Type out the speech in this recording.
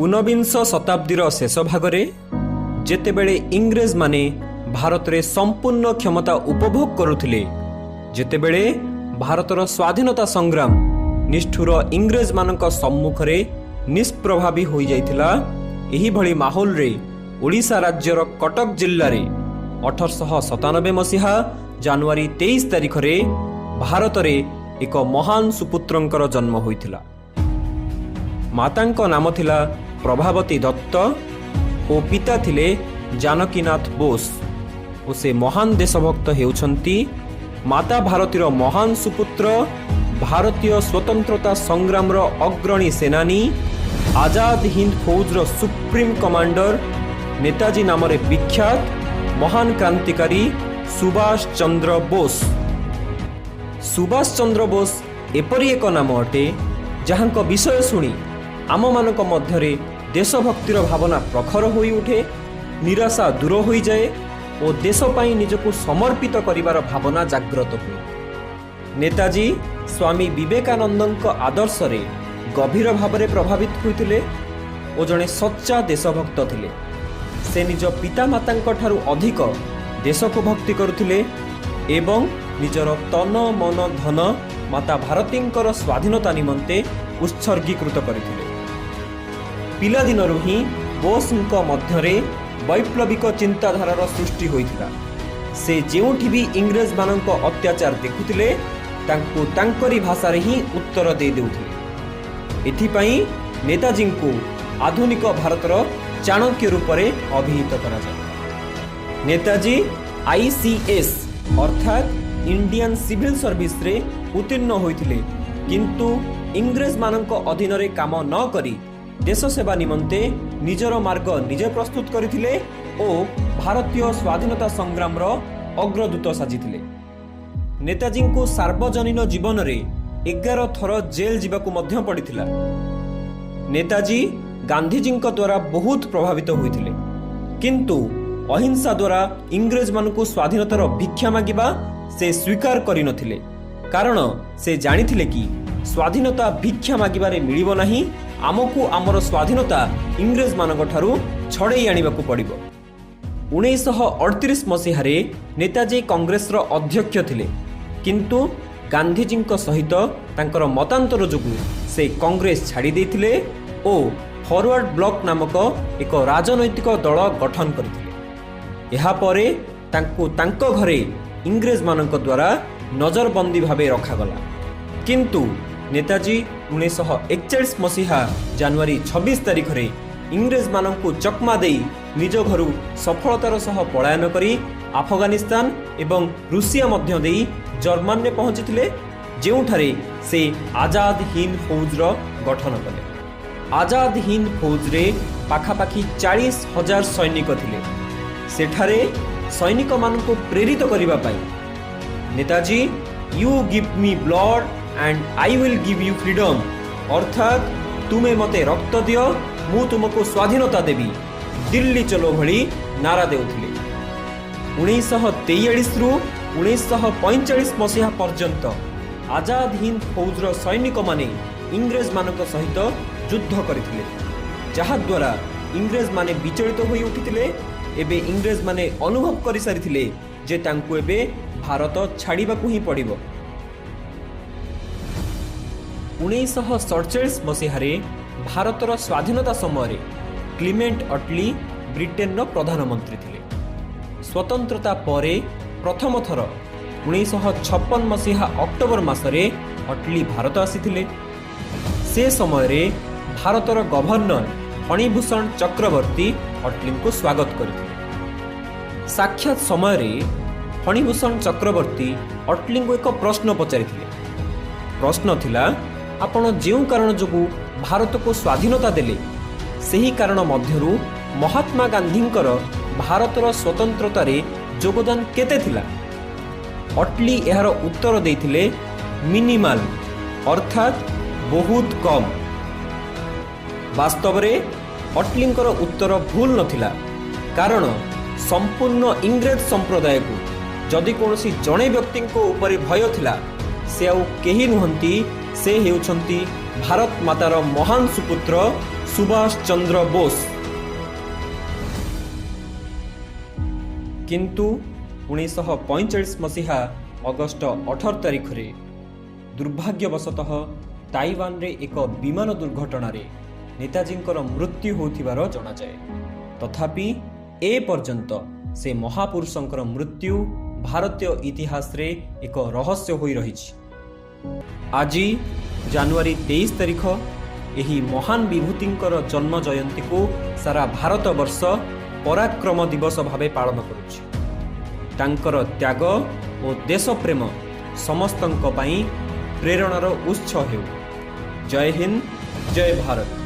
ଊନବିଂଶ ଶତାବ୍ଦୀର ଶେଷ ଭାଗରେ ଯେତେବେଳେ ଇଂରେଜମାନେ ଭାରତରେ ସମ୍ପୂର୍ଣ୍ଣ କ୍ଷମତା ଉପଭୋଗ କରୁଥିଲେ, ଯେତେବେଳେ ଭାରତର ସ୍ୱାଧୀନତା ସଂଗ୍ରାମ ନିଷ୍ଠୁର ଇଂରେଜମାନଙ୍କ ସମ୍ମୁଖରେ ନିଷ୍ପ୍ରଭାବୀ ହୋଇଯାଇଥିଲା, ଏହିଭଳି ମାହୋଲରେ ଓଡ଼ିଶା ରାଜ୍ୟର କଟକ ଜିଲ୍ଲାରେ 1897 ମସିହା ଜାନୁଆରୀ 23 ତାରିଖରେ ଭାରତରେ ଏକ ମହାନ ସୁପୁତ୍ରଙ୍କର ଜନ୍ମ ହୋଇଥିଲା। ମାତାଙ୍କ ନାମ ଥିଲା ପ୍ରଭାବତୀ ଦତ୍ତ ଓ ପିତା ଥିଲେ ଜାନକୀନାଥ ବୋଷ ଓ ସେ ମହାନ ଦେଶଭକ୍ତ ହେଉଛନ୍ତି ମାତା ଭାରତୀର ମହାନ ସୁପୁତ୍ର, ଭାରତୀୟ ସ୍ୱତନ୍ତ୍ରତା ସଂଗ୍ରାମର ଅଗ୍ରଣୀ ସେନାନୀ, ଆଜାଦ ହିନ୍ଦ ଫୌଜର ସୁପ୍ରିମ କମାଣ୍ଡର, ନେତାଜୀ ନାମରେ ବିଖ୍ୟାତ ମହାନ କ୍ରାନ୍ତିକାରୀ ସୁଭାଷ ଚନ୍ଦ୍ର ବୋଷ। ସୁଭାଷ ଚନ୍ଦ୍ର ବୋଷ ଏପରି ଏକ ନାମ ଅଟେ, ଯାହାଙ୍କ ବିଷୟ ଶୁଣି ଆମମାନଙ୍କ ମଧ୍ୟରେ ଦେଶଭକ୍ତିର ଭାବନା ପ୍ରଖର ହୋଇଉଠେ, ନିରାଶା ଦୂର ହୋଇଯାଏ ଓ ଦେଶ ପାଇଁ ନିଜକୁ ସମର୍ପିତ କରିବାର ଭାବନା ଜାଗ୍ରତ ହୁଏ। ନେତାଜୀ ସ୍ୱାମୀ ବିବେକାନନ୍ଦଙ୍କ ଆଦର୍ଶରେ ଗଭୀର ଭାବରେ ପ୍ରଭାବିତ ହୋଇଥିଲେ ଓ ଜଣେ ସଚ୍ଚା ଦେଶଭକ୍ତ ଥିଲେ। ସେ ନିଜ ପିତାମାତାଙ୍କ ଠାରୁ ଅଧିକ ଦେଶକୁ ଭକ୍ତି କରୁଥିଲେ ଏବଂ ନିଜର ତନ ମନ ଧନ ମାତା ଭାରତୀଙ୍କର ସ୍ୱାଧୀନତା ନିମନ୍ତେ ଉତ୍ସର୍ଗୀକୃତ କରିଥିଲେ। ପିଲାଦିନରୁ ହିଁ ବୋଷଙ୍କ ମଧ୍ୟରେ ବୈପ୍ଳବିକ ଚିନ୍ତାଧାରାର ସୃଷ୍ଟି ହୋଇଥିଲା। ସେ ଯେଉଁଠି ବି ଇଂରେଜମାନଙ୍କ ଅତ୍ୟାଚାର ଦେଖୁଥିଲେ, ତାଙ୍କୁ ତାଙ୍କରି ଭାଷାରେ ହିଁ ଉତ୍ତର ଦେଇ ଦେଉଥିଲେ। ଏଥିପାଇଁ ନେତାଜୀଙ୍କୁ ଆଧୁନିକ ଭାରତର ଚାଣକ୍ୟ ରୂପରେ ଅଭିହିତ କରାଯାଏ। ନେତାଜୀ ଆଇସିଏସ୍ ଅର୍ଥାତ୍ ଇଣ୍ଡିଆନ୍ ସିଭିଲ୍ ସର୍ଭିସରେ ଉତ୍ତୀର୍ଣ୍ଣ ହୋଇଥିଲେ, କିନ୍ତୁ ଇଂରେଜମାନଙ୍କ ଅଧୀନରେ କାମ ନ କରି ଦେଶ ସେବା ନିମନ୍ତେ ନିଜର ମାର୍ଗ ନିଜେ ପ୍ରସ୍ତୁତ କରିଥିଲେ ଓ ଭାରତୀୟ ସ୍ୱାଧୀନତା ସଂଗ୍ରାମର ଅଗ୍ରଦୂତ ସାଜିଥିଲେ। ନେତାଜୀଙ୍କୁ ସାର୍ବଜନୀନ ଜୀବନରେ 11 ଥର ଜେଲ୍ ଯିବାକୁ ମଧ୍ୟ ପଡ଼ିଥିଲା। ନେତାଜୀ ଗାନ୍ଧିଜୀଙ୍କ ଦ୍ୱାରା ବହୁତ ପ୍ରଭାବିତ ହୋଇଥିଲେ, କିନ୍ତୁ ଅହିଂସା ଦ୍ୱାରା ଇଂରେଜମାନଙ୍କୁ ସ୍ୱାଧୀନତାର ଭିକ୍ଷା ମାଗିବା ସେ ସ୍ୱୀକାର କରିନଥିଲେ, କାରଣ ସେ ଜାଣିଥିଲେ କି ସ୍ୱାଧୀନତା ଭିକ୍ଷା ମାଗିବାରେ ମିଳିବ ନାହିଁ, ଆମକୁ ଆମର ସ୍ୱାଧୀନତା ଇଂରେଜମାନଙ୍କ ଠାରୁ ଛଡ଼େଇ ଆଣିବାକୁ ପଡ଼ିବ। 1938 ମସିହାରେ ନେତାଜୀ କଂଗ୍ରେସର ଅଧ୍ୟକ୍ଷ ଥିଲେ, କିନ୍ତୁ ଗାନ୍ଧିଜୀଙ୍କ ସହିତ ତାଙ୍କର ମତାନ୍ତର ଯୋଗୁଁ ସେ କଂଗ୍ରେସ ଛାଡ଼ି ଦେଇଥିଲେ ଓ ଫରୱାର୍ଡ ବ୍ଲକ ନାମକ ଏକ ରାଜନୈତିକ ଦଳ ଗଠନ କରିଥିଲେ। ଏହାପରେ ତାଙ୍କୁ ତାଙ୍କ ଘରେ ଇଂରେଜମାନଙ୍କ ଦ୍ୱାରା ନଜରବନ୍ଦୀ ଭାବେ ରଖାଗଲା। କିନ୍ତୁ ନେତାଜୀ 1941 ମସିହା ଜାନୁଆରୀ 26 ତାରିଖରେ ଇଂରେଜମାନଙ୍କୁ ଚକମା ଦେଇ ନିଜ ଘରୁ ସଫଳତାର ସହ ପଳାୟନ କରି ଆଫଗାନିସ୍ତାନ ଏବଂ ରୁଷିଆ ମଧ୍ୟ ଦେଇ ଜର୍ମାନୀରେ ପହଞ୍ଚିଥିଲେ, ଯେଉଁଠାରେ ସେ ଆଜାଦ ହିନ୍ଦ ଫୌଜର ଗଠନ କଲେ। ଆଜାଦ ହିନ୍ଦ ଫୌଜରେ ପାଖାପାଖି 40,000 ସୈନିକ ଥିଲେ। ସେଠାରେ ସୈନିକମାନଙ୍କୁ ପ୍ରେରିତ କରିବା ପାଇଁ Netaji "You give me blood and I will give you freedom", ଅର୍ଥାତ୍ ତୁମେ ମୋତେ ରକ୍ତ ଦିଅ, ମୁଁ ତୁମକୁ ସ୍ୱାଧୀନତା ଦେବି, ଦିଲ୍ଲୀ ଚଲୋ ଭଳି ନାରା ଦେଉଥିଲେ। 1943ରୁ 1945 ମସିହା ପର୍ଯ୍ୟନ୍ତ ଆଜାଦ ହିନ୍ଦ ଫୌଜର ସୈନିକମାନେ ଇଂରେଜମାନଙ୍କ ସହିତ ଯୁଦ୍ଧ କରିଥିଲେ, ଯାହାଦ୍ୱାରା ଇଂରେଜମାନେ ବିଚଳିତ ହୋଇ ଉଠିଥିଲେ। ଏବେ ଇଂରେଜମାନେ ଅନୁଭବ କରିସାରିଥିଲେ ଯେ ତାଙ୍କୁ ଏବେ ଭାରତ ଛାଡ଼ିବାକୁ ହିଁ ପଡ଼ିବ। 1947 ମସିହାରେ ଭାରତର ସ୍ୱାଧୀନତା ସମୟରେ କ୍ଲିମେଣ୍ଟ ଅଟଲି ବ୍ରିଟେନର ପ୍ରଧାନମନ୍ତ୍ରୀ ଥିଲେ। ସ୍ୱତନ୍ତ୍ରତା ପରେ ପ୍ରଥମ ଥର 1956 ମସିହା ଅକ୍ଟୋବର ମାସରେ ଅଟଲି ଭାରତ ଆସିଥିଲେ। ସେ ସମୟରେ ଭାରତର ଗଭର୍ଣ୍ଣର ଫଣୀଭୂଷଣ ଚକ୍ରବର୍ତ୍ତୀ ଅଟଲିଙ୍କୁ ସ୍ୱାଗତ କରିଥିଲେ। ସାକ୍ଷାତ ସମୟରେ ଫଣୀଭୂଷଣ ଚକ୍ରବର୍ତ୍ତୀ ଅଟଲିଙ୍କୁ ଏକ ପ୍ରଶ୍ନ ପଚାରିଥିଲେ। ପ୍ରଶ୍ନ ଥିଲା, ଆପଣ ଯେଉଁ କାରଣ ଯୋଗୁଁ ଭାରତକୁ ସ୍ୱାଧୀନତା ଦେଲେ, ସେହି କାରଣ ମଧ୍ୟରୁ ମହାତ୍ମା ଗାନ୍ଧୀଙ୍କର ଭାରତର ସ୍ୱତନ୍ତ୍ରତାରେ ଯୋଗଦାନ କେତେ ଥିଲା? ଅଟଲି ଏହାର ଉତ୍ତର ଦେଇଥିଲେ, ମିନିମାଲ, ଅର୍ଥାତ୍ ବହୁତ କମ୍। ବାସ୍ତବରେ ଅଟଲିଙ୍କର ଉତ୍ତର ଭୁଲ ନଥିଲା, କାରଣ ସମ୍ପୂର୍ଣ୍ଣ ଇଂରେଜ ସମ୍ପ୍ରଦାୟକୁ ଯଦି କୌଣସି ଜଣେ ବ୍ୟକ୍ତିଙ୍କ ଉପରେ ଭୟ ଥିଲା, ସେ ଆଉ କେହି ନୁହନ୍ତି, ସେ ହେଉଛନ୍ତି ଭାରତ ମାତାର ମହାନ ସୁପୁତ୍ର ସୁଭାଷ ଚନ୍ଦ୍ର ବୋଷ। କିନ୍ତୁ 1945 ମସିହା ଅଗଷ୍ଟ 18 ତାରିଖରେ ଦୁର୍ଭାଗ୍ୟବଶତଃ ତାଇୱାନରେ ଏକ ବିମାନ ଦୁର୍ଘଟଣାରେ ନେତାଜୀଙ୍କର ମୃତ୍ୟୁ ହେଉଥିବାର ଜଣାଯାଏ। ତଥାପି ଏ ପର୍ଯ୍ୟନ୍ତ ସେ ମହାପୁରୁଷଙ୍କର ମୃତ୍ୟୁ ଭାରତୀୟ ଇତିହାସରେ ଏକ ରହସ୍ୟ ହୋଇ ରହିଛି। ଆଜି ଜାନୁଆରୀ 23 ତାରିଖ ଏହି ମହାନ ବିଭୂତିଙ୍କର ଜନ୍ମ ଜୟନ୍ତୀକୁ ସାରା ଭାରତବର୍ଷ ପରାକ୍ରମ ଦିବସ ଭାବେ ପାଳନ କରୁଛି। ତାଙ୍କର ତ୍ୟାଗ ଓ ଦେଶପ୍ରେମ ସମସ୍ତଙ୍କ ପାଇଁ ପ୍ରେରଣାର ଉତ୍ସ ହେଉ। ଜୟ ହିନ୍ଦ, ଜୟ ଭାରତ।